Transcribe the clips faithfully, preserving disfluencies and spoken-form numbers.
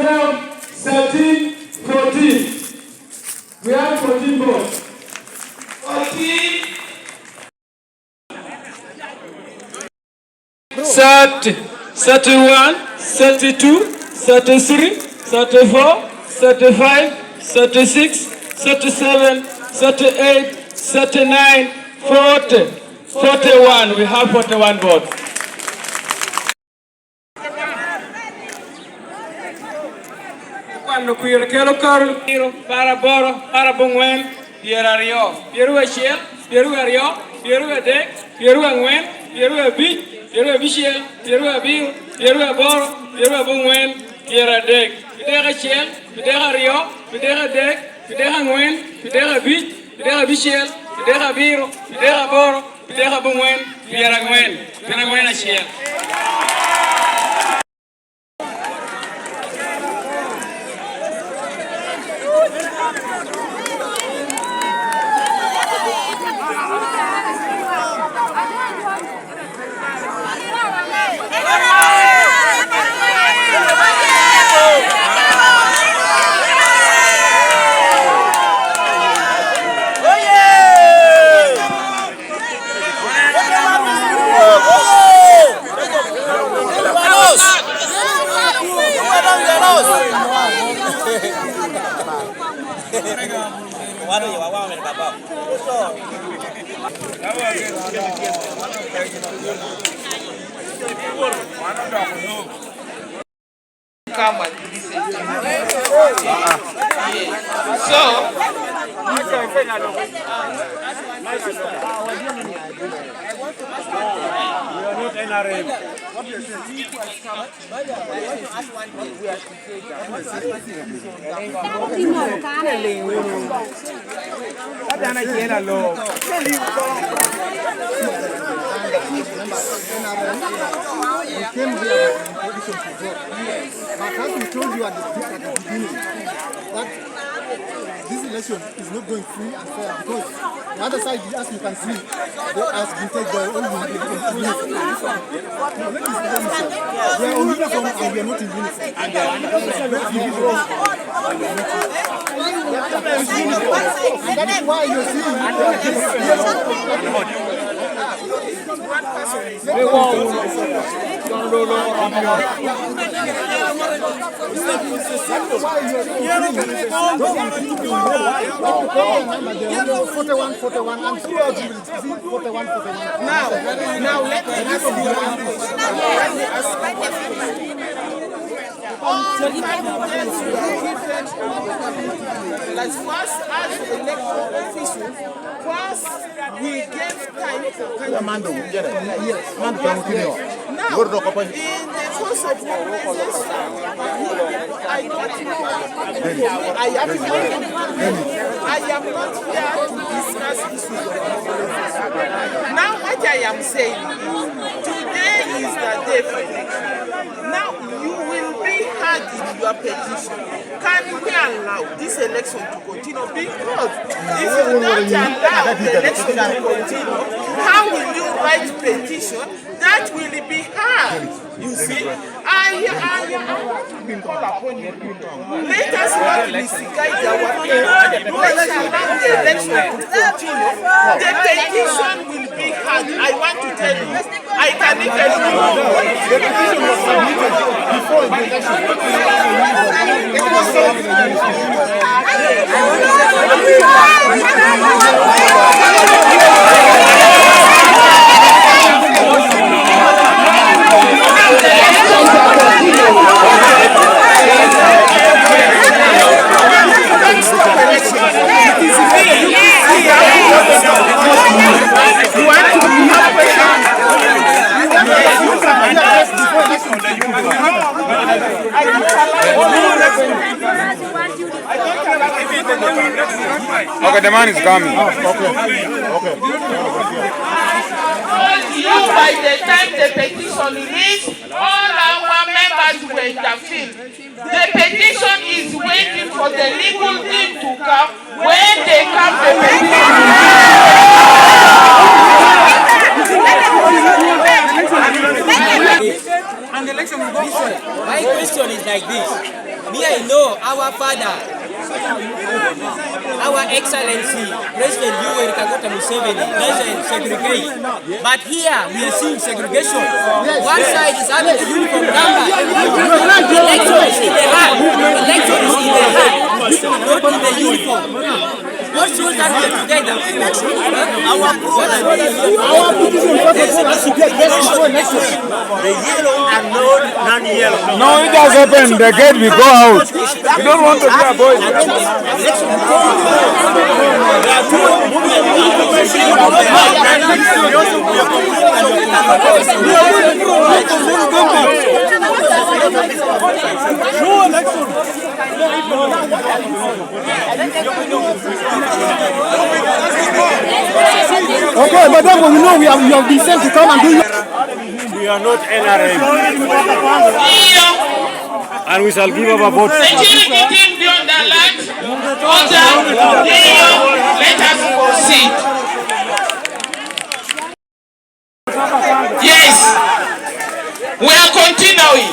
Twelve, thirteen, fourteen. We have fourteen votes. Fourteen. Thirty, thirty-one, thirty-two, thirty-three, thirty-four, thirty-five, thirty-six, thirty-seven, thirty-eight, thirty-nine, forty, forty-one. We have forty-one votes. Kwano kwir kelo karo. Paro aboro, paro abongwen, pyeraryo, pyeraryo acel, pyeraryo aryo, pyeraryo adek, pyeraryo angwen, pyeraryo abic, pyeraryo abicel, pyeraryo abiro, pyeraryo aboro, pyeraryo abongwen, pyeradek, pyeradek acel, pyeradek aryo, pyeradek adek, pyeradek angwen, pyeradek abic, pyeradek abicel, pyeradek abiro, pyeradek aboro, pyeradek abongwen, pyerangwen, pyerangwen acel. Come and listen to me. Yes. So, We came here with the intention to vote. But as we told you at the, at the beginning, that this election is not going free and fair because the other side, as you can see, they has been taken by all the uniform. No, let me explain myself. We are on uniform and we are not in uniform. And, uh, and that is why you're seeing forty-one, forty-one, and throughout you will see forty-one, forty-one. Now, now let me ask you one question. Let me ask you one question. As fast as electoral officials, first we gave time for candidates. Mando, yes. Mando, yes. Now, in the course of organization, I don't know. I am not, I am not here to discuss issues of organization. Now, what I am saying is, today is the day for election. Now, you will be heard in your petition. Can we allow this election to continue? Because if you don't allow the election to continue, how will you write petition that will be heard? You see, I, I, I want to be called upon you. Let us not misguide our people. Let's allow the election to continue. The petition will be heard. I want to tell you. I can even Okay, the man is coming. Okay. Okay. Told you by the time the petition reached, all our members were in the field. The petition is waiting for the legal team to come. When they come, the petition. And the election will go on. My question is like this. Me I know our father, our Excellency President Yoweri Kaguta Museveni doesn't segregate, but here we are seeing segregation. One side is having the uniform number. Election is in the heart. Election is in the heart, not in the uniform. What shows that we are together? Our problem is our Buddhism. The yellow and non-yellow. No, it has happened. The gate, we go out. We don't want to be a boy. Okay, madam, we know we have, you have been sent to come and do. We are not N R M. And we shall give our vote. Security team beyond the light. Order. Let us proceed. Yes. We are continuing.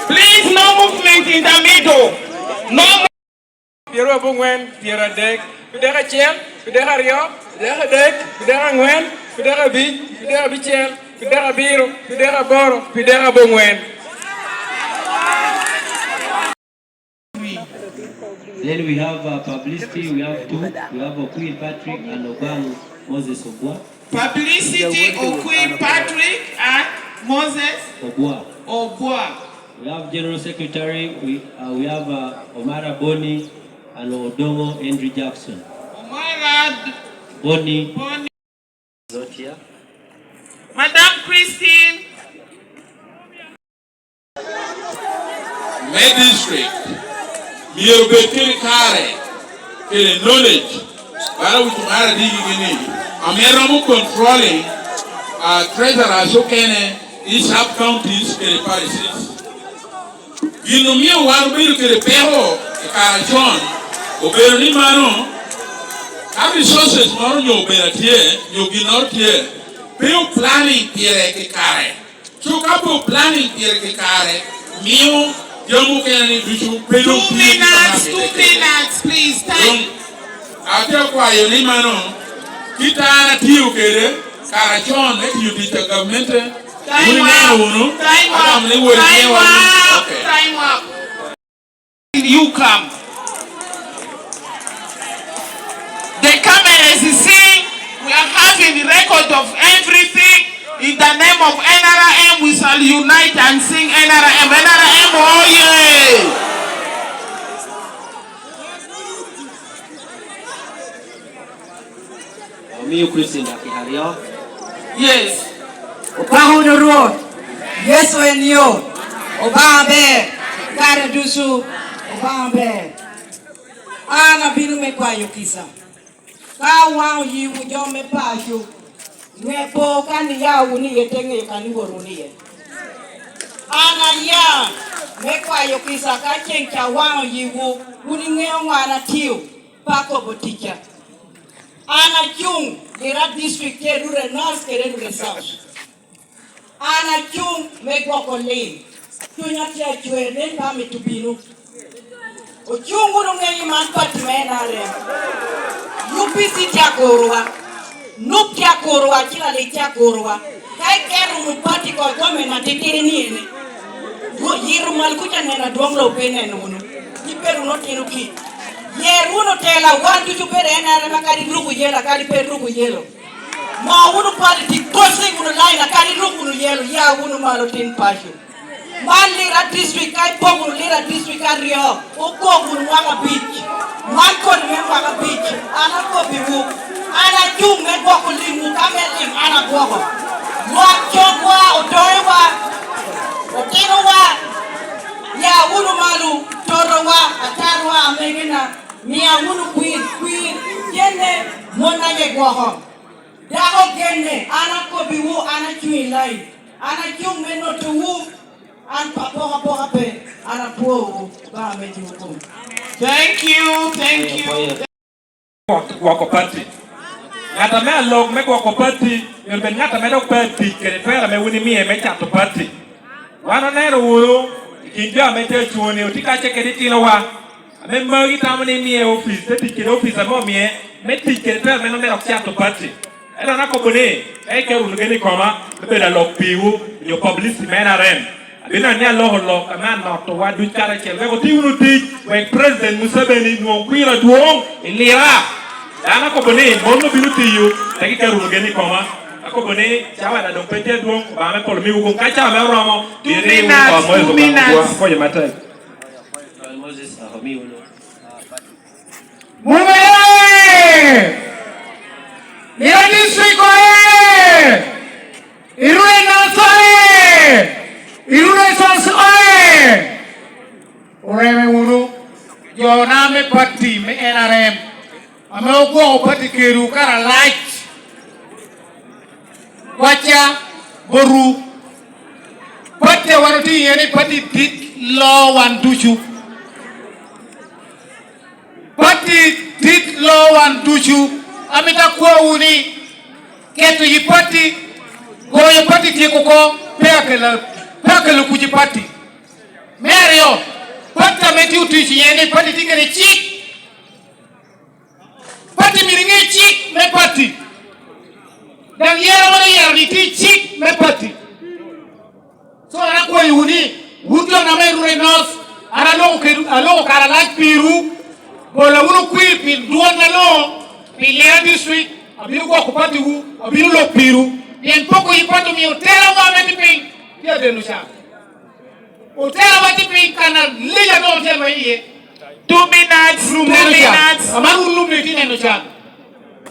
Please, no movement in the middle. No mo- Pyero aboŋwen, pyeradek, pyeradek acel, pyeradek aryo, pyeradek adek, pyeradek aŋwen, pyeradek abic, pyeradek abicel, pyeradek abiro, pyeradek aboro, pyeradek aboŋwen. Then we have, uh, publicity, we have two. We have Okwir Patrick and Obang Moses Obwa. Publicity, Okwir Patrick and Moses Obwa. Obwa. We have General Secretary, we, uh, we have, uh, Omara Boni and Odongo Henry Jackson. Omara D-, Boni. Boni. Not here. Madam Christine. Me district myero bed kede kare, kede knowledge, bala with mara digi gini, ame romo controlling, uh, treasurers okene i sub counties kede parishes. Gin omio wan obedo kede peko i kare acon, obedo ni mano, ka resources moro nyo obedo atye, nyo ginnoro tye, pe o planning pire i kare. So ka pe o planning pire i kare, mio jami okene ni ducu pe dong tye. Two minutes, two minutes, please. Thank you. Dong, ate akwayo ni mano, kit an atio kede, kare acon me tiyo tic a gamente, Time up. Time up. Time up. Okay. Time up. You come. The cameras see, we are having record of everything. In the name of N R M, we shall unite and sing N R M. N R M, oh yeah! Omio Kricito dakika aryo. Yes. Opako wunu Rwot. Yecu en yo. Obaŋa ber. Kare ducu. Obaŋa ber. An abino me kwayo kica. Ka waŋ oyiwu jo me paco, ŋe po kan iya wunu iye, te ŋeyo kan iwot wunu iye. An aya me kwayo kica ka ceŋ ca waŋ oyiwu, wun iŋeo ŋo an atio. Pe akobo ticca. An acuŋ Lira District tye Rure North kede Rure South. An acuŋ me gwoko lim. Cunya tye acwer, nen pe amito bino. Ocuŋ wunu ŋeyo man pati me N R M. U P C tye akorowa. Nup tye akorowa, acil alic tye akorowa. Ka iketo wunu pati kor gwomen atitiri ni ene. Yito malo kuca neno adwoŋ lo pe neno wunu. Ibedo wunu otino kic. Yer wunu tela, wan ducu bedo en arema, kadi ruko yelo, kadi pe ruko yelo. Mo wunu politics, posting wunu line, kadi ruko wunu yelo, ya wunu malo tin paco. Man Lira District, ka ipoko wunu Lira District aryo, okok wunu mwaka abic. Man kodi me mwaka abic, an akobbiwu. An acuŋ me gwoko limwu, ka me lim an agwoko. Lwak cogwa, odoŋewa, otinowa, ya wunu malo, totowa, atarwa, amegena, mia wunu kwir, kwir, genne, mon aye gwoko. Dako genne, an akobbiwu, an acuŋ i line, an acuŋ me notowu, an apokapoka pe, an apwowu, Obaŋa me juko. Thank you, thank you. Gwok-, gwoko pati. Ŋat ame alok me gwoko pati, myero bed ŋat ame dok pe atic kede twero ame wun imiye me cato pati. Wan oneno wunu, I kin jo ame tye acwone, otye kacce kede itinowa, ame magi tamo ni imiye opic, te tic kede opic ame omie, me tic kede tela meno me dok cato pati. Ento an akobo ni, ka iketo wunu gen i koma, me bedo alok piwu, onyo publicity me N R M. Abino ni aloko lok ame anotowa duc karacel, wek oti wunu tic, wek President Museveni nwoŋ kwir adwoŋ i Lira. An akobo ni, mon obino tiyo, tek iketo wunu gen i koma. Akobo ni, cawa da doŋ pe tye adwoŋ, Obaŋa me polo miwu kong, ka cawa me oromo, bino ni wunu koma, Obaŋa, akonyo matek. Muma oye! Lira District oye! Irure North oye! Irure South oye! Oreme wunu, jona me pati me N R M, ame ogwoko pati kedwu karalac, kwacca, botwu. Pati a wan otye iye ni pati dit loo wan ducu. Pati dit loo wan ducu. Amito akwawu ni keto yi pati, goyo pati tyeko oko, pe akelo, pe akelo kuc i pati. Me aryo, pati ame tye otic iye ni pati tye kede cik. Pati myero iŋe cik me pati. Daŋ yero moro yero ni tye cik me pati. So, an akwayowu ni, wun jo ame Rure North, an aloko ked-, aloko kare alac pirwu, bolo wunu kwir pi dwon aloŋo, pi Lira District, abino gwoko patiwu, abino lok pirwu, pien poko yi pati omio tela wa me tye piny, tye adeno ca. Otela wa tye piny kan alic a doŋ tye wa iye. Two minutes, two minutes. Aman wun lum ni tye neno can.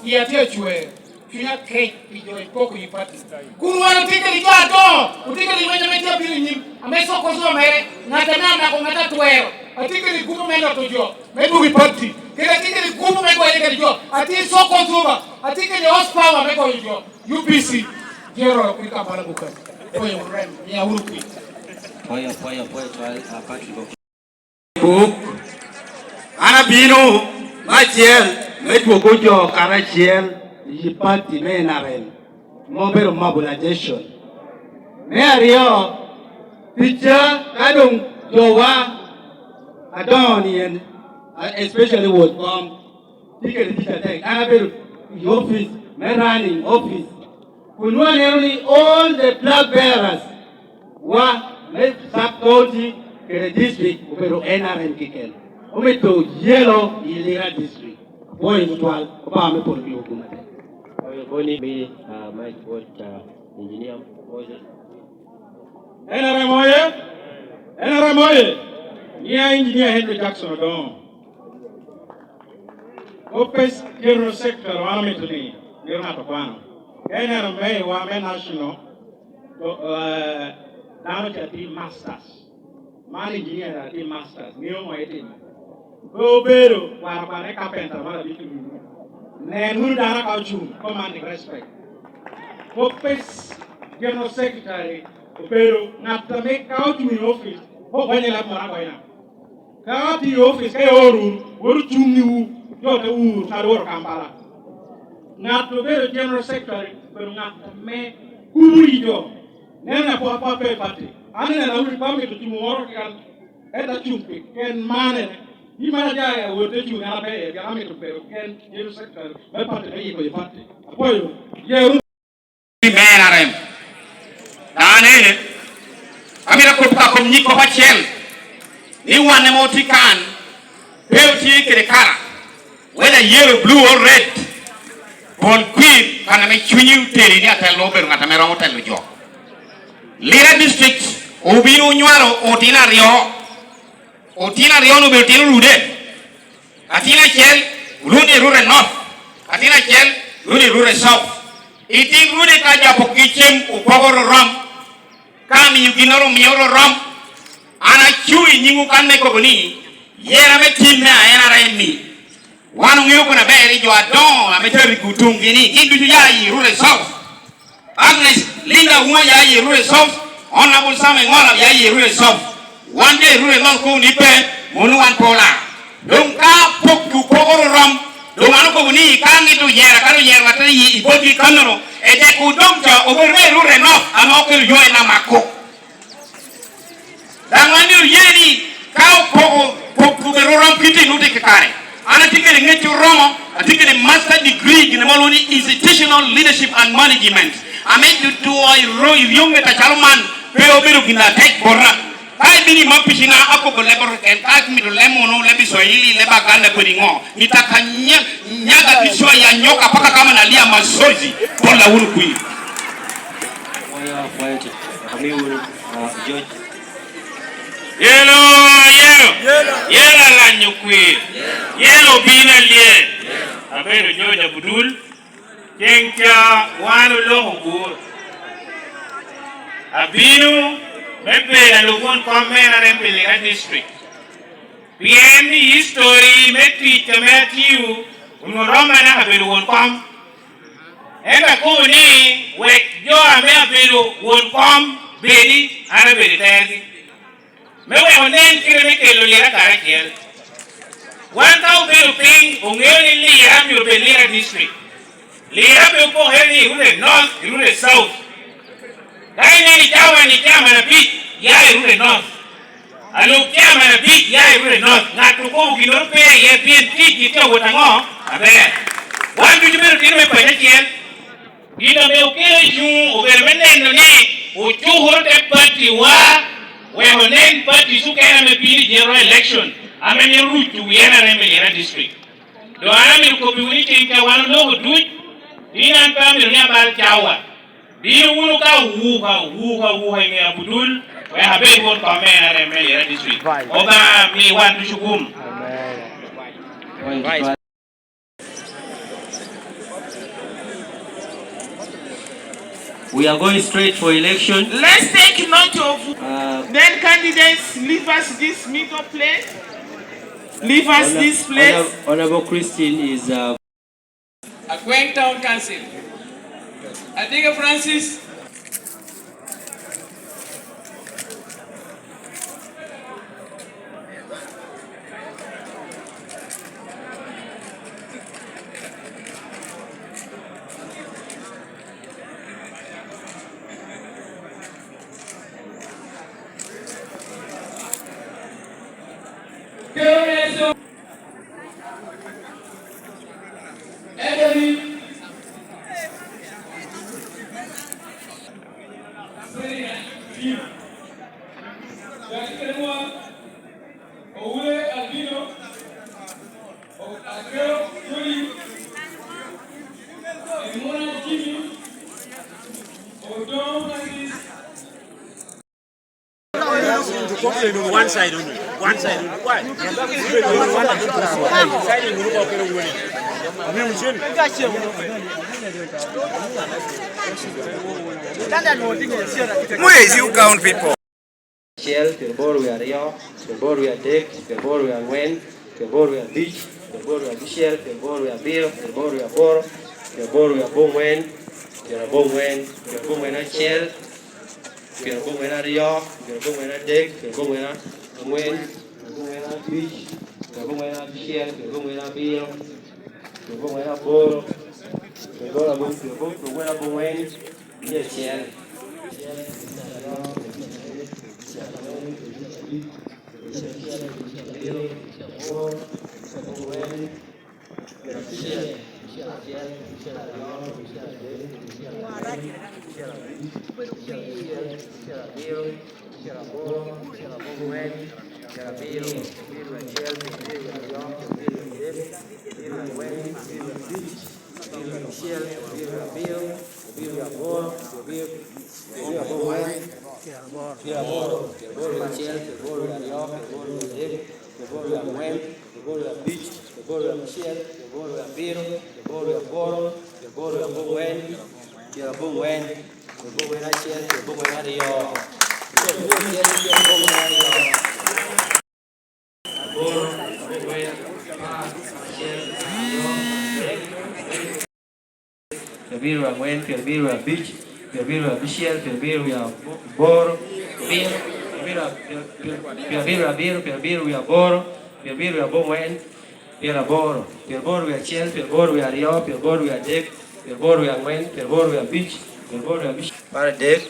Iya tye acwer. Cunya kec pi jo i poko i pati. Kun wan otye kede jo adoŋo, otye kede lweny ame tye abino i nyim, ame Soko Zuba mere, ŋat ame anako ŋat atwero. Atye kede gupu me loto jo, me dwogo i pati. Kede atye kede gupu me gwele kede jo. Atye i Soko Zuba, atye kede horse power me goyo jo. U P C, jero pi Kampala bukan. Oyo rem, ya wuru pi. Oyo, oyo, oyo, oyo, Patrick. Buk, an abino me acel me dwogo jo karacel i pati me N R M, ma obedo mobilization. Me aryo, ticca ka doŋ jowa adoŋo ni en, especially wod kom, tye kede tic atek. An abedo i office me running office. Kun nwoŋo aneno ni all the flag bearers wa me sub county kede district obedo N R M keken. Omito yelo i Lira district. Apwoyo tutwal, Obaŋa me polo miwu kwo atek. Oyo koni mi, ah, Mike Ward, ah, Engineer Moses. N R M oye! N R M oye! Nia Engineer Henry Jackson Odongo. Opec General Secretary wan omito ni, ni ŋat okwano. Ka ineno me wa me national, to, eh, dano ca tye masters. Man engineer a tye masters, ŋeo ŋo itimo. Pe obedo kwano kwana i carpenter moro abic i wiwu. Nen wunu dano ka ocuŋ, commanding respect. Opec General Secretary obedo ŋat ame ka ocuŋ i office, pe ogonyo i leb moro agonya. Ka atye i opic, ka ioro wunu, wot ocuŋ niwu, jo te wur, kadi wot Kampala. Ŋat obedo General Secretary, obedo ŋat ame kubo yi jo. Nen apwapwa pe i pati. An ineno awinyo pe amito cuŋ woro keken, ento acuŋ pi ken manene. Yi mara ja awot te cuŋ, an ape, pien amito bedo ken General Secretary me pati me yiko yi pati. Apwoyo. Ye wunu. Pi me N R M. Dano ene, amito akob ka kom nyig kop acel, ni wan ame otye kan, pe otye kede kara, whether yellow, blue or red, pwod kwir, kan ame cunyi oteri ni atelo obedo ŋat ame romo telo jo. Lira District obino onywalo otino aryo, otino aryo-nu obedo otino rude. Atin acel rwode i rure North, atin acel rwode i rure South. Itin rwode ka jabogi cem opoko ororom, ka miyo ginnoro omio ororom, an acu i nyimwu kan me kobo ni, yer ame tim me a N R M ni, wan oŋeo kono aber ni jo adoŋo ame carigi otuŋgi ni gin ducu ya i rure South. Agnes Linda Wuma ya i Rure South, Honorable Sam Engola ya i Rure South. Wan de Rure North kono ni pe, mono wan pola. Doŋ ka pok opokoro rom, doŋ an okobo ni ka ŋit oyera, kadi oyero ŋat i, i botgi kannono, edek odoŋ ca obedo me Rure North, ame okelo yo en amako. Daŋ an myero ye ni ka okoko kop kobere orom kite i nute kakare. An atye kede ŋec oromo, atye kede master degree gin ame olwoŋo ni Institutional Leadership and Management. Ame ducu iro-, iryoŋet acalo man pe obedo gin atek bota. Ka ibino i mapici na akoko leb keken, ka imito leb munu, leb i Swahili, leb Aganda kodi ŋo, nitaka nya-, nyaga kichwa ya nyoka paka kama nalia masozi, bolla wunu kwir. Waya, waya, amiwu, ah, George. Yelo, yelo. Yelo alanyo kwir. Yelo obino alyel. Abedo George Abudul. Ceŋ ca wan oloko gur. Abino me bedo alub won kom me N R M pi Lira District. Pien i history me tic ame atiyo, onwoŋo roma naka bedo won kom. Ento akobo ni wek jo ame abedo won kom bedi, an abedo i tergi. Me wek onen kite me kelo Lira karacel. Wan ka obedo piny, oŋeo ni Lira myero obed Lira District. Lira pe opokere ni iruto i North, iruto i South. Ka ineno i cawa ni cawa man abic, ya iruto i North. Alub cawa man abic, ya iruto i North. Ŋat okobo ginnoro pe iye, pien ticgi tye awot aŋo? Aber. Wan ducu bedo tino me paco acel. Gin ame okelo cuŋ obedo me neno ni ocukoro te patiwa, wek onen pati cukene ame bino i general election, ame mito ruco wi N R M i Lira District. Doŋ an amito kobbiwu ni ceŋ ca wan oloko duc, tin an pe amito ni abal cawa. Bino wunu ka wuka, wuka, wuka i ŋe Abudul, wek abed won kom me N R M me Lira District. Obaŋa mi wan ducu gum. We are going straight for election. Let's take note of, uh, then candidates, leave us this middle place. Leave us Honor-, this place. Honor-, Honorable Christine is, uh, Akweng Town Council. Adiga Francis. Owule Albino, Akeo Yuli, Emuna Jimmy, Odong Francis. One side only. One side only. Why? Side only. Where is you count people? Acel, pyeraboro wie aryo, pyeraboro wie adek, pyeraboro wie aŋwen, pyeraboro wie abic, pyeraboro wie abicel, pyeraboro wie abiro, pyeraboro wie aboro, pyeraboro wie aboŋwen, pyeraboŋwen, pyeraboŋwen acel, pyeraboŋwen aryo, pyeraboŋwen adek, pyeraboŋwen aŋwen, pyeraboŋwen abic, pyeraboŋwen abicel, pyeraboŋwen abiro, pyeraboŋwen aboro, pyeraboro aboŋ, pyeraboŋ, pyeraboŋwen aboŋwen. Mia acel. Abiro, abiro acel, abiro aryo, abiro adek, abiro aŋwen, abiro abic, abiro acel, abiro abiro, abiro aboro, abiro, abiro aboŋwen, abiro aboro, aboro acel, aboro aryo, aboro adek, aboro aŋwen, aboro abic, aboro abicel, aboro abiro, aboro aboro, aboro aboŋwen, abiro aboŋwen, aboro aboŋwen acel, aboro aboŋwen aryo, aboro acel, aboro aboŋwen aryo. Pyerabiro aŋwen, pyerabiro abic, pyerabiro abicel, pyerabiro aboro, pyerabiro, pyerabiro abiro, pyerabiro aboro, pyerabiro aboŋwen, pyeraboro, pyeraboro wie acel, pyeraboro wie aryo, pyeraboro wie adek, pyeraboro wie aŋwen, pyeraboro wie abic, pyeraboro wie abic. Apar adek.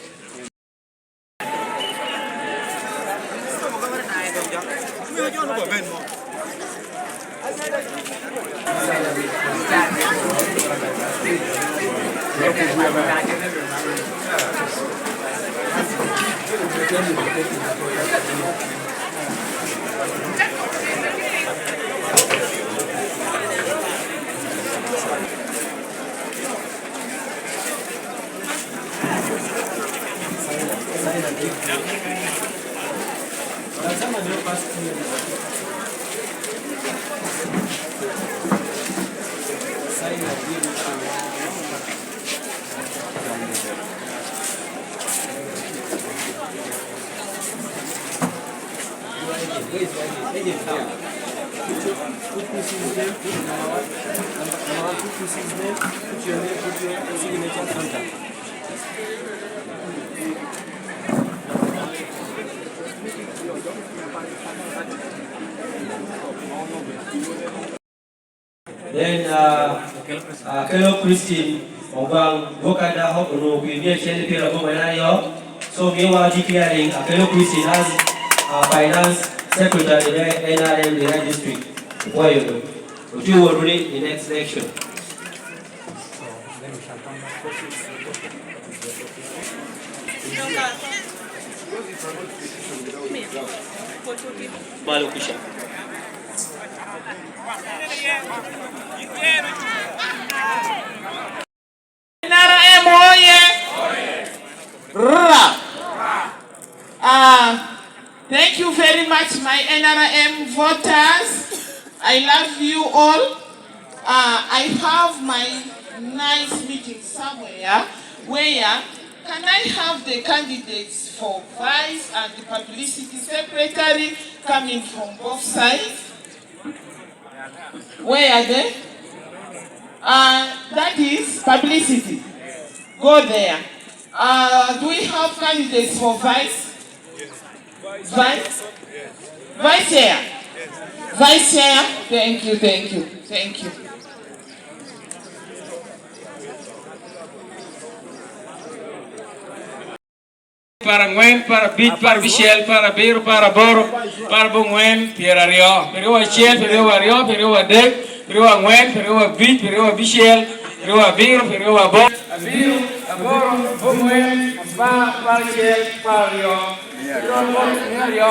Put your, put two signature, put number one, number, number one, put two signature, put your name, put your signature, contact. Then, uh, uh, Kelo Christine Ogwang, gwok a dako, onwoŋo kwir mia acel i pyeraboro aryo. So, miwa declaring, uh, Kelo Christine as, uh, Finance Secretary me N R M Lira District. Opwoyo do. Otye wot wunu i next election. Malo kuca. N R M oye! Ra! Ah, thank you very much, my N R M voters. I love you all. Uh, I have my nice meeting somewhere where can I have the candidates for vice and the publicity secretary coming from both sides? Where are they? Uh, that is publicity. Go there. Uh, do we have candidates for vice? Vice? Vice Chair? Vice Chair? Thank you, thank you, thank you. Par aŋwen, par abic, par abicel, par abiro, par aboro, par aboŋwen, pyeraryo, pyeraryo acel, pyeraryo aryo, pyeraryo adek, pyeraryo aŋwen, pyeraryo abic, pyeraryo abicel, pyeraryo abiro, pyeraryo aboro, abiro, aboro, aboŋwen, apar, apar acel, apar aryo, pyeraryo, pyeraryo.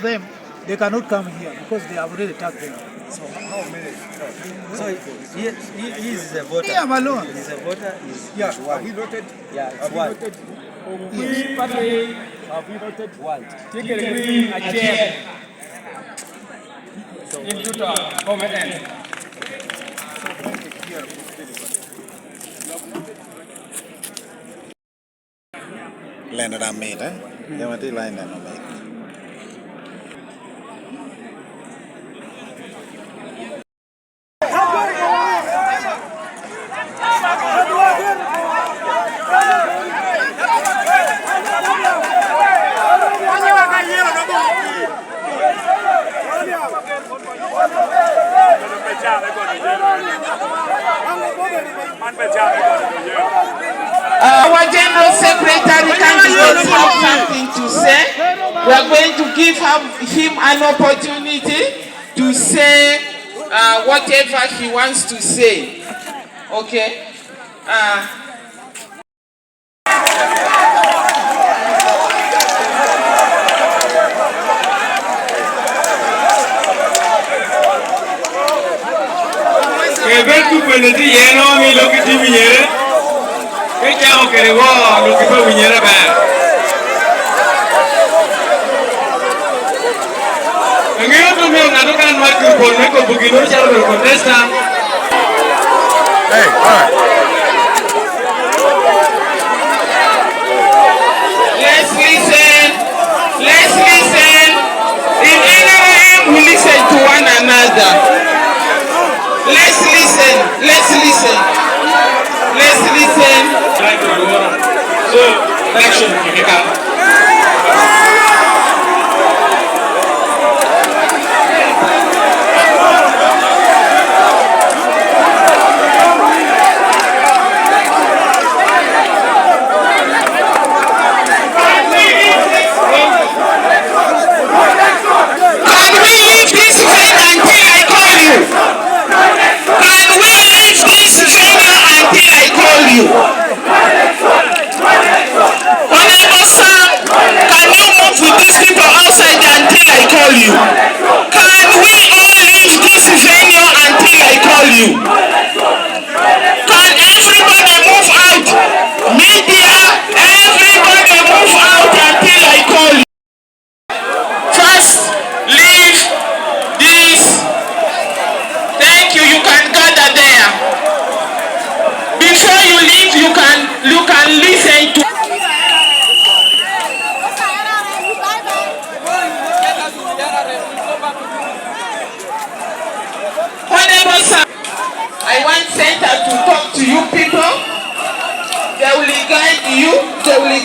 Them, they cannot come here because they have already tagged them. So, how many? So, he, he, he is a voter. Me alone. He's a voter, he's, yeah, he's one. Have we noted? Yeah, it's one. Have we noted? Yes. Have we noted? One. Take a green, acel. In total, how many? Leno da mit, eh? Yam atye lain neno mit. Uh, our General Secretary candidates have something to say. We are going to give him, him an opportunity to say, uh, whatever he wants to say. Okay? Uh, Kebed tukwene tye iye, nwoŋo omiyo lok itye winyere, ka icako kede woo, lok pe winyere aber. Aŋeo pe omio ŋat okene nwac kede pwod me kobo ginnoro calo obedo contestant. Hey, all right. Let's listen. Let's listen. In N R M, we listen to one another. Let's listen. Let's listen. Let's listen. So, election,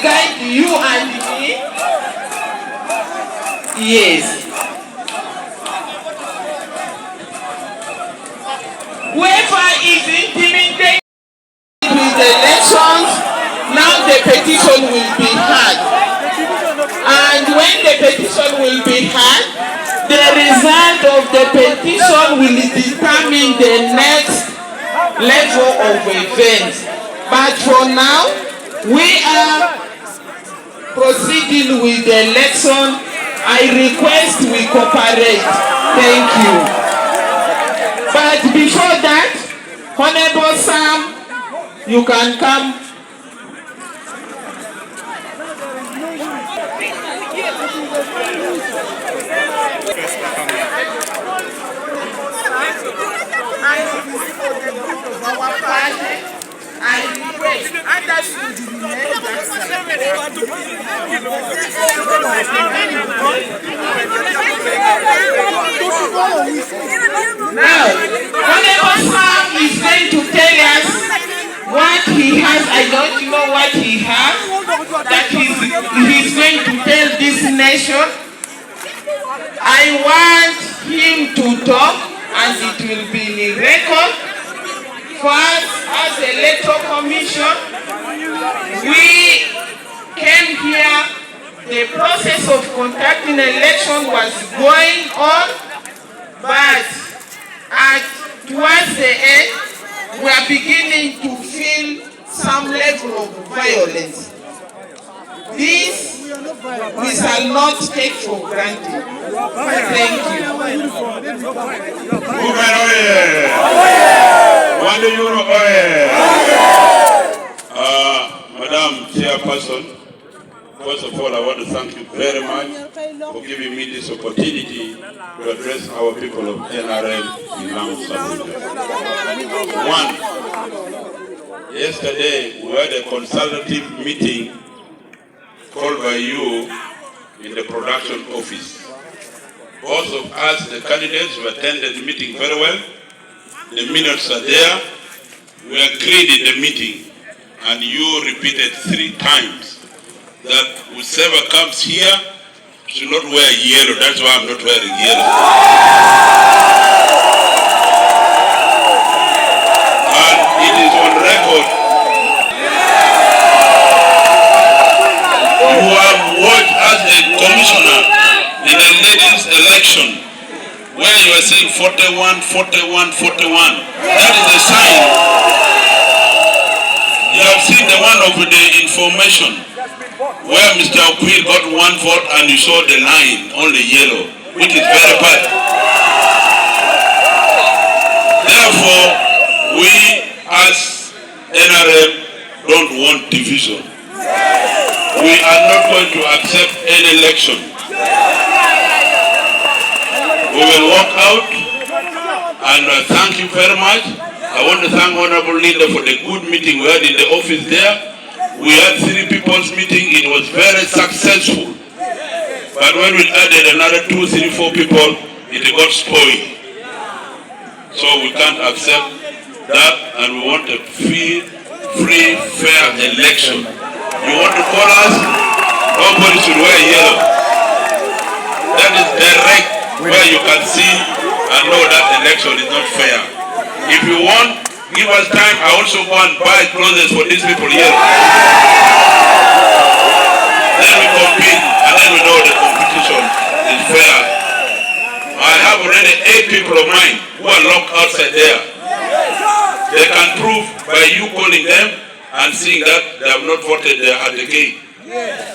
guide you and me? Yes. Whoever is intimidated with the elections, now the petition will be heard. And when the petition will be heard, the result of the petition will determine the next level of events. But for now, we are proceeding with the election. I request we cooperate. Thank you. But before that, Honorable Sam, you can come. I request others to remain. Now, Honorable Sam is going to tell us what he has. I don't know what he has that he's, he's going to tell this nation. I want him to talk, and it will be in record. For us, as Electoral Commission, we came here, the process of conducting election was going on, but at, towards the end, we are beginning to feel some level of violence. This we shall not take for granted. Thank you. Women oye! Wande Yuro oye! Uh, Madam Chairperson, first of all, I want to thank you very much for giving me this opportunity to address our people of N R M in Lamu Sub-Region. One, yesterday we had a consultative meeting called by you in the production office. Both of us, the candidates, we attended the meeting very well. The minutes are there. We agreed in the meeting, and you repeated three times that whosoever comes here should not wear yellow. That's why I'm not wearing yellow. And it is on record. You have watched as the commissioner in the ladies' election where you are saying forty-one, forty-one, forty-one. That is a sign. You have seen the one of the information where Mister Okwir got one vote and you saw the line, only yellow, which is very bad. Therefore, we as N R M don't want division. We are not going to accept any election. We will walk out, and I thank you very much. I want to thank Honorable Linda for the good meeting we had in the office there. We had three people's meeting. It was very successful. But when we added another two, three, four people, it got spoiled. So we can't accept that, and we want a free, free, fair election. You want to call us? Nobody should wear yellow. That is direct, where you can see and know that election is not fair. If you want, give us time. I also go and buy clothes for these people here. Then we compete, and then we know the competition is fair. I have already eight people of mine who are locked outside there. They can prove by you calling them and seeing that they have not voted there at the gate.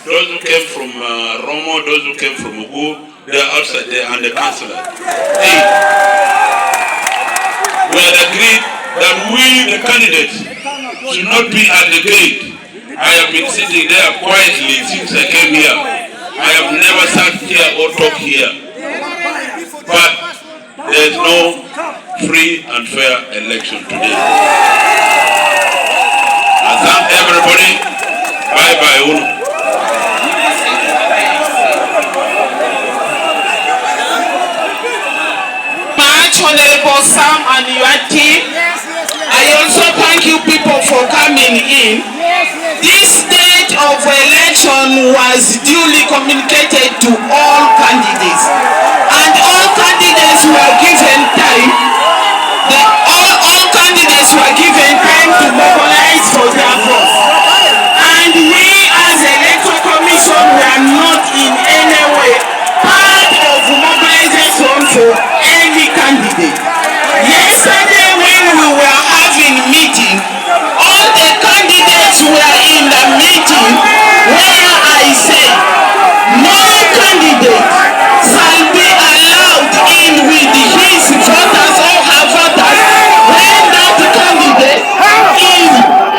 Those who came from, uh, Romo, those who came from Ogu, they are outside there, and the councillor. Eight. We had agreed that we, the candidates, should not be at the gate. I have been sitting there quietly since I came here. I have never sat here or talked here. But there is no free and fair election today. I thank everybody. Bye bye, unu. Much, Honorable Sam and your team. I also thank you people for coming in. This state of of election was duly communicated to all candidates, and all candidates were given time. The, all, all candidates were given time to mobilize for their votes. And we, as Electoral Commission, were not in any way part of mobilization for any candidate. Yesterday, when we were having meeting, all the candidates were in the meeting where I said, "No candidate shall be allowed in with his voters or her voters when that candidate is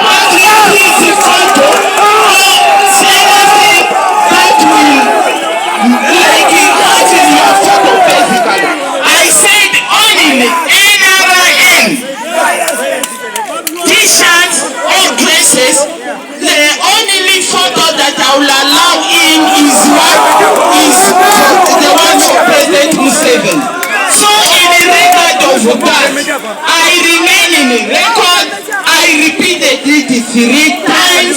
having his photo or anything that will, like, having your photo, basically." I said, "Only N R M T-shirts or dresses, the only photo that I will allow in is what is the one for President Museveni." So, in regard of that, I remain in record. I repeated it three times.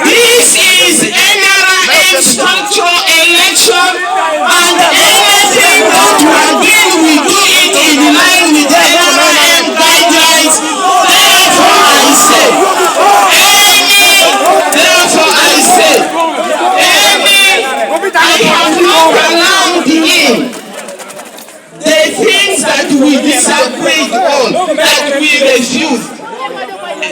This is N R M structural election, and anything that we are doing, we do it in line with N R M guidelines. Therefore, I say, any, therefore, I say, any, I have not allowed in the things that we disagreed on, that we refused.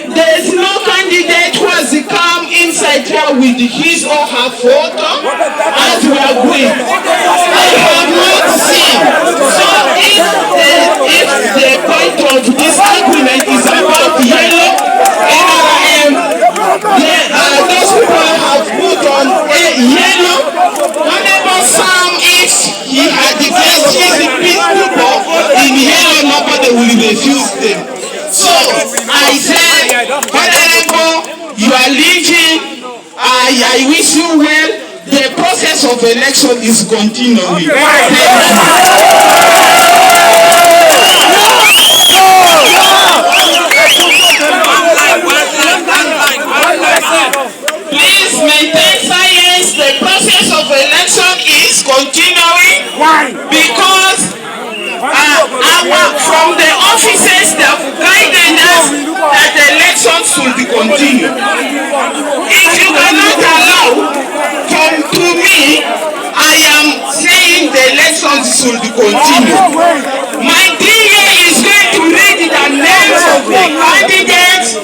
There's no candidate who has come inside here with his or her photo as we agreed. I have not seen. So if the, if the point of disagreement is about yellow, N R M, the, uh, those people have put on a yellow. Honorable Sam, if he had dressed his people in yellow, nobody will refuse them. So, I say, Honorable, you are leaving. I, I wish you well. The process of election is continuing. Thank you. Please maintain silence. The process of election is continuing. Why? Because, uh, our, from the offices, they have guided us that the election should be continued. If you cannot allow, come to me, I am saying the elections should continue. My D A is going to read the names of the candidates.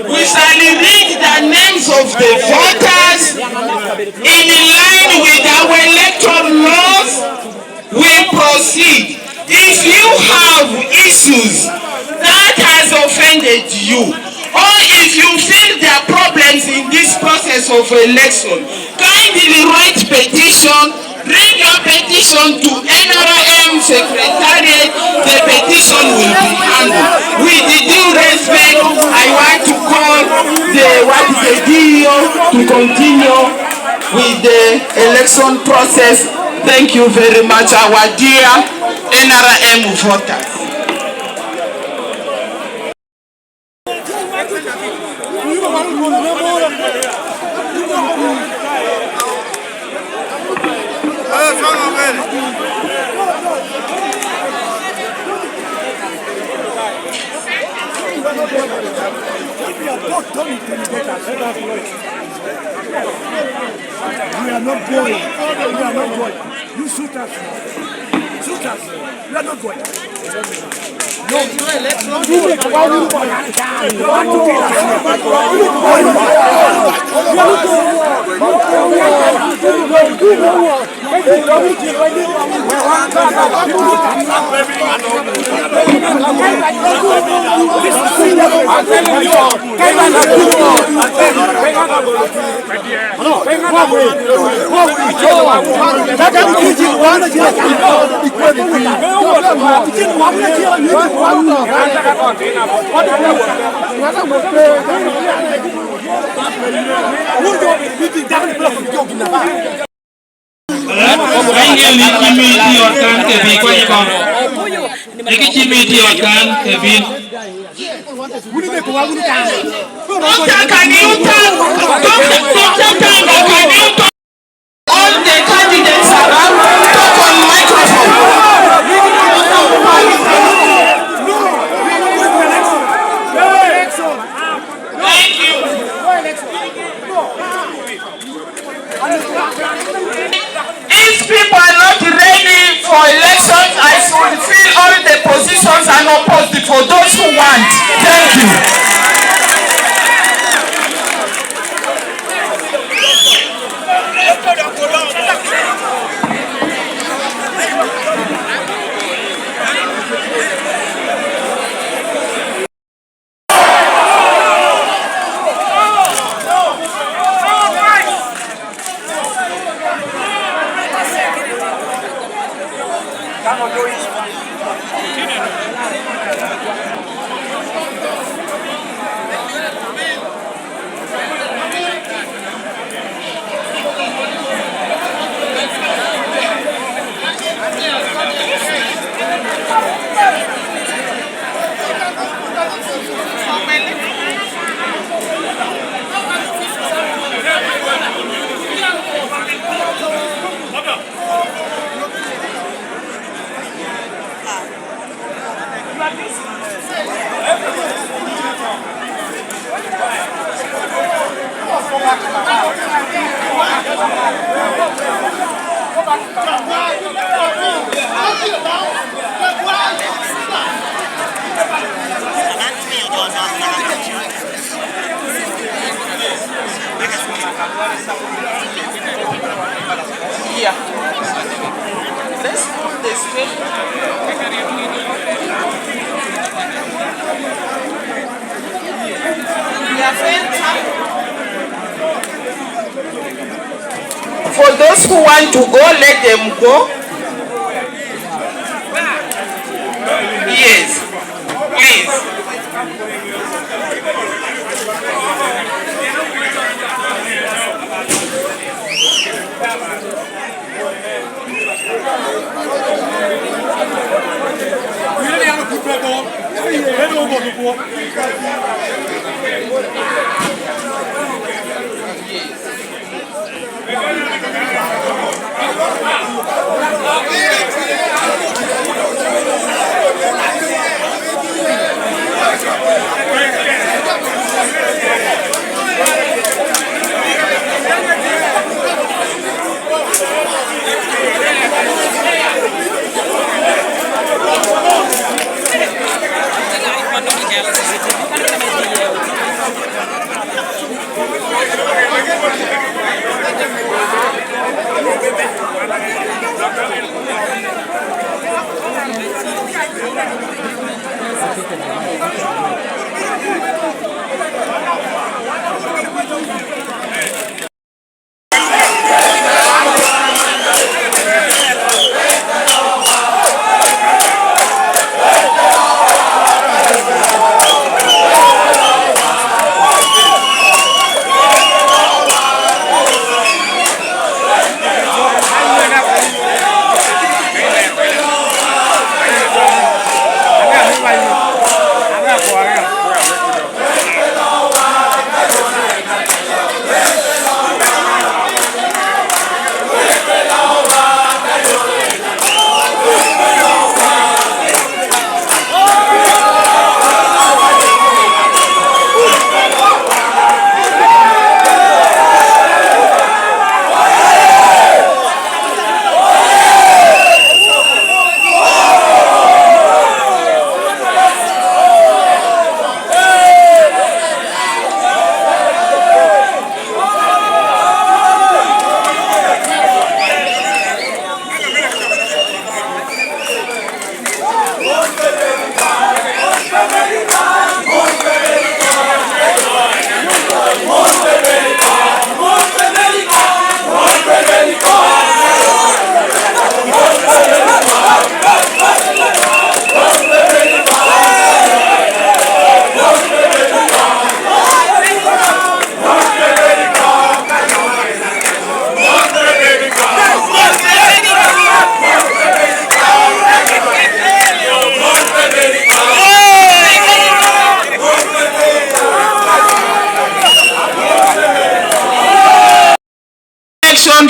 We shall read the names of the voters in line with our electoral laws. We proceed. If you have issues that has offended you, or if you feel there are problems in this process of election, kindly write petition, bring your petition to N R M secretariat. The petition will be handled. With the due respect, I want to call the, what is the D E O to continue with the election process. Thank you very much, our dear N R M voters. We are not going. We are not going. You shoot us. Shoot us. We are not going. No. You want to kill us. Angel ni cimi tye ot kan ke bi kwanyo kong. Eki cimi tye ot kan ke bin. Doctor, can you talk? Doctor, Doctor Tanga, can you talk? All the candidates around, talk on microphone. Thank you. If people are not ready for elections, I should fill all the positions unopposed for those who want. Thank you. Yeah. Let's move this way. Yeah, friend, come. For those who want to go, let them go. Yes, please.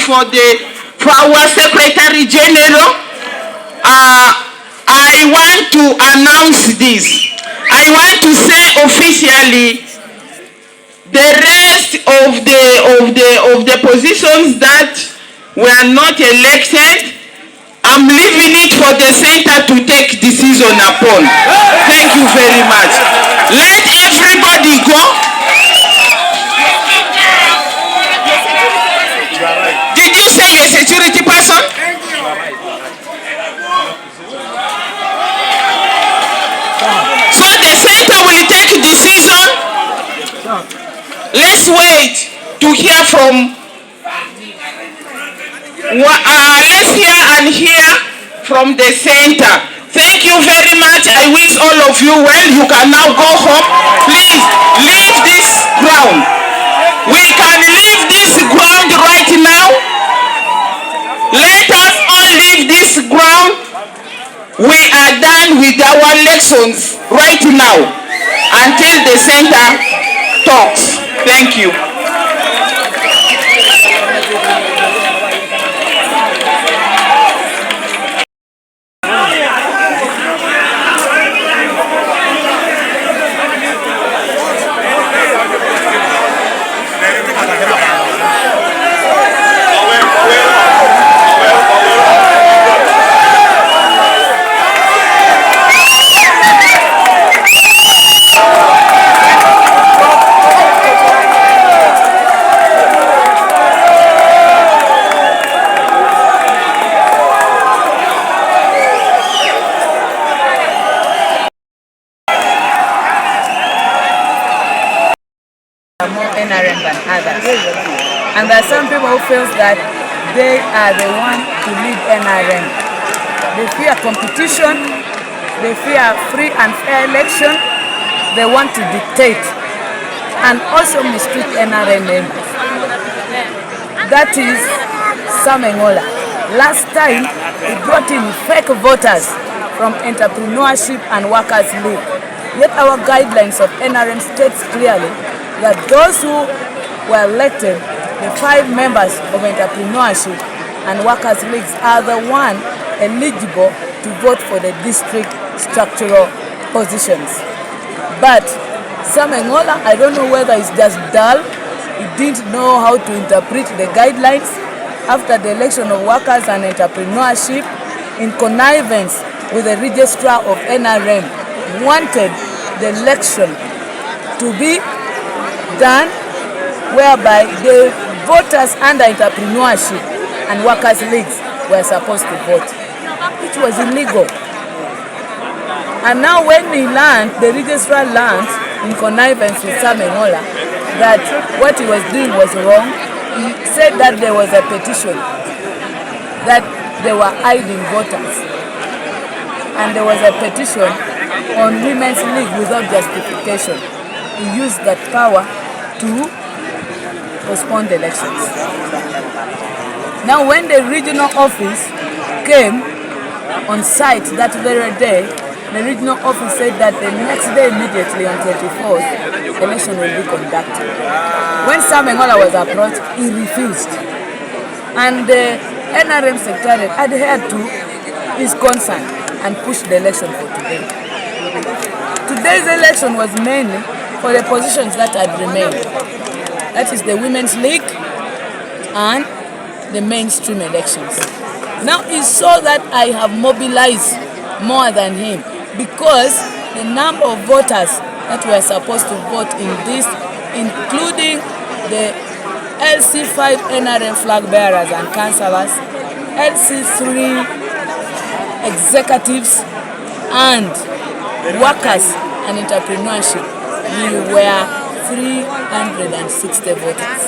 for the, for our Secretary General. Uh, I want to announce this. I want to say officially the rest of the, of the, of the positions that were not elected, I'm leaving it for the center to take decision upon. Thank you very much. Let everybody go. Did you say you're a security person? So the center will take decision. Let's wait to hear from Wa- uh, let's hear and hear from the center. Thank you very much. I wish all of you well. You can now go home. Please leave this ground. We can leave this ground right now. Let us all leave this ground. We are done with our elections right now until the center talks. Thank you. More N R M than others. And there are some people who feels that they are the one to lead N R M. They fear competition, they fear free and fair election, they want to dictate and also mistreat N R M members. That is Sam Engola. Last time, he brought in fake voters from Entrepreneurship and Workers League. Yet our guidelines of N R M states clearly that those who were elected, the five members of Entrepreneurship and Workers Leagues, are the one eligible to vote for the district structural positions. But Sam Engola, I don't know whether he's just dull, he didn't know how to interpret the guidelines after the election of Workers and Entrepreneurship, in connivance with the registrar of N R M, wanted the election to be done whereby the voters under Entrepreneurship and Workers Leagues were supposed to vote, which was illegal. And now when he learned, the registrar learned, in connivance with Sam Engola, that what he was doing was wrong, he said that there was a petition, that they were hiding voters. And there was a petition on Women's League without justification. He used that power to postpone the elections. Now, when the regional office came on site that very day, the regional office said that the next day, immediately on twenty-fourth, election will be conducted. When Sam Engola was approached, he refused. And the N R M secretariat adhered to his concern and pushed the election for today. Today's election was mainly for the positions that had remained. That is the Women's League and the mainstream elections. Now he saw that I have mobilized more than him, because the number of voters that were supposed to vote in this, including the L C five N R M flag bearers and counselors, L C three executives, and workers and entrepreneurship, we were three hundred and sixty voters.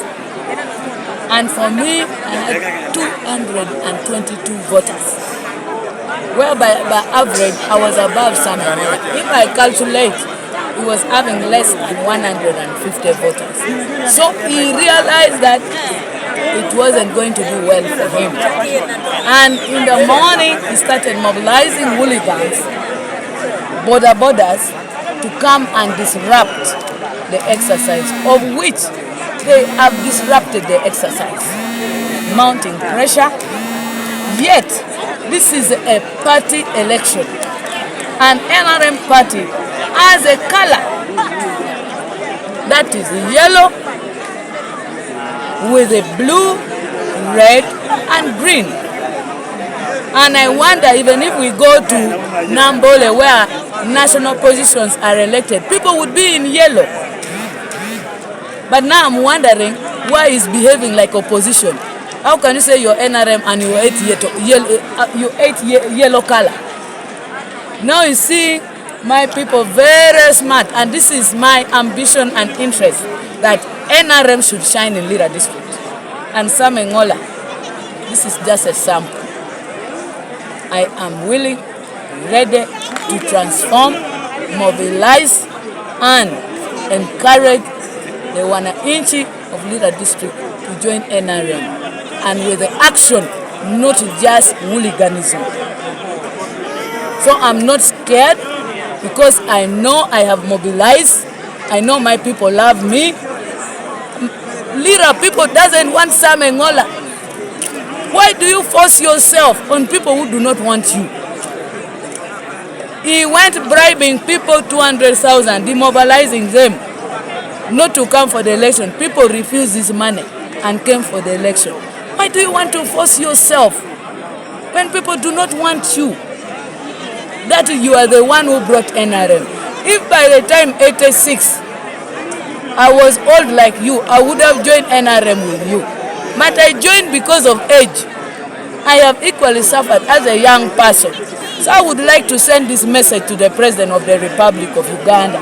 And for me, I had two hundred and twenty-two voters, whereby by average I was above Sam Engola. If I calculate, he was having less than one hundred and fifty voters. So he realized that it wasn't going to do well for him. And in the morning, he started mobilizing hooligans, boda bodas, to come and disrupt the exercise, of which they have disrupted the exercise. mounting pressure. Yet, this is a party election. An N R M party has a color that is yellow with a blue, red, and green. And I wonder, even if we go to Nambole, where national positions are elected, people would be in yellow. But now I'm wondering why he's behaving like opposition. How can you say you're N R M and you hate yellow, yellow, uh, you hate ye- yellow color? Now you see, my people very smart, and this is my ambition and interest, that N R M should shine in Lira district. And Sam Engola, this is just a sample. I am willing, ready to transform, mobilize, and encourage the wananchi of Lira district to join N R M, and with the action, not just hooliganism. So I'm not scared, because I know I have mobilized. I know my people love me. Lira people doesn't want Sam Engola. Why do you force yourself on people who do not want you? He went bribing people two hundred thousand, demobilizing them not to come for the election. People refused this money and came for the election. Why do you want to force yourself when people do not want you? That you are the one who brought N R M. If by the time eighty-six I was old like you, I would have joined N R M with you. But I joined because of age. I have equally suffered as a young person. So I would like to send this message to the President of the Republic of Uganda.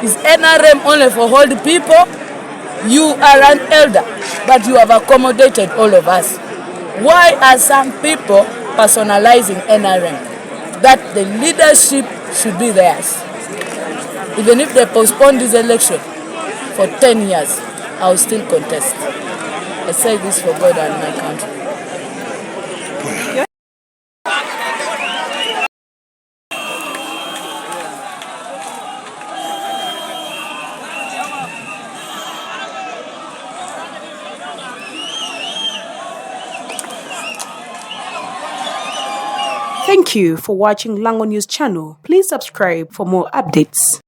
Is N R M only for old people? You are an elder, but you have accommodated all of us. Why are some people personalizing N R M? That the leadership should be theirs. Even if they postpone this election for ten years, I will still contest. I say this for God and my country. Thank you for watching Lango News Channel. Please subscribe for more updates.